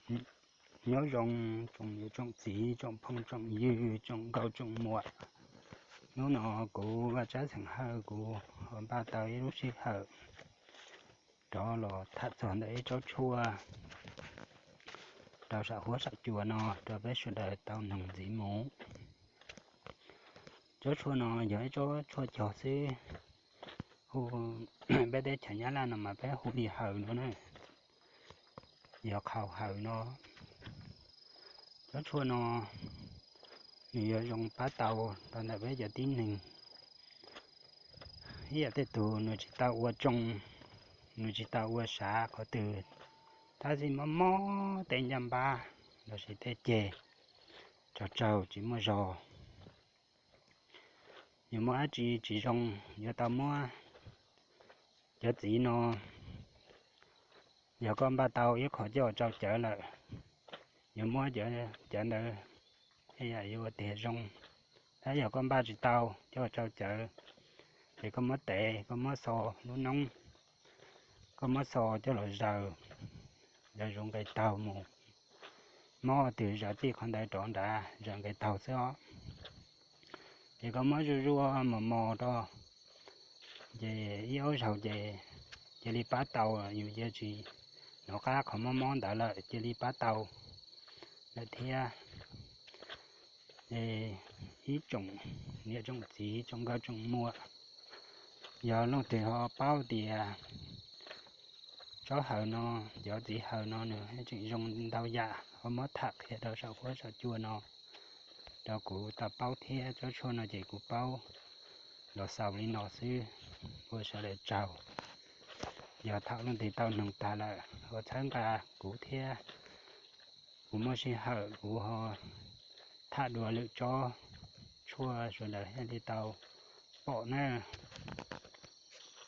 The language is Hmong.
Nyob zoo tsoom niam tsoom txiv, tsoom phooj tsoom ywg, tsoom nkauj tsoom muam. Hnub no kuv Vaj Tsab xeem Hawj kuv ho npaj tau ib lub sij hawm rov los tham txog ntawm ib tsob tshuaj rau saum huab saum cua no rau peb sawv daws tau noog ntxiv mus. Tsob tshuaj no yog ib tsob tshuaj cog xwb, hu, peb teb chaws Nyab Laj no mas peb hu li hawm no na, yog qhaus hawm no. Tsob tshuaj no nws yuav zoo pab tau rau ntawm peb cov tib neeg. Ib yam tej tug nws tsis tau ua tsoo, nws tsis tau ua sav qhov twg, tab sis mob mob tej ncaj npab lossis tej ceg, tsaug tsaug tsis muaj zog. Yuav muaj dab tsi tsis zoo, yuav tau muab cov txiv no, yog koj npaj tau ib qho coj tsau cawv lawm, yuav muab cov ntawd, yam yuav ua tiag zoo. Tab yog koj npaj tsis tau coj tsau cawv, ces koj muab tev, koj muab xo lub noob, koj muab xo coj los zaws, zaws zoo nqes taug mus. Mob twg zaws tij qhov ntawd rov nrad, zaws nqes taug xwb os. Ces koj muab zuaj zuaj mos mos rau, ces ib ob zaug ces cia li pab tau, yus cia tsis hnov qab qhov mob mob ntawd lawm, cia li pab tau lawm thiab. Es ib tsoom niam tsoom txiv tsoom nkauj tsoom muam, yog leej twg ho paub tias tsob hawm no, cov txiv hawm no nws tseem zoo ntau yam, ho muab tham qhia rau saum huab saum cua no rau kuv tau paub thiab. Tsob tshuaj no ces kuv paub los xaus li no xwb, ua sawv daws tsaug. Yog thaum leej twg tau noog tag lawm ho txhawb nqa kuv thiab, kuv muaj sij hawm kuv ho tham dua lwm tsob tshuaj sawv daws thiaj li tau pom na.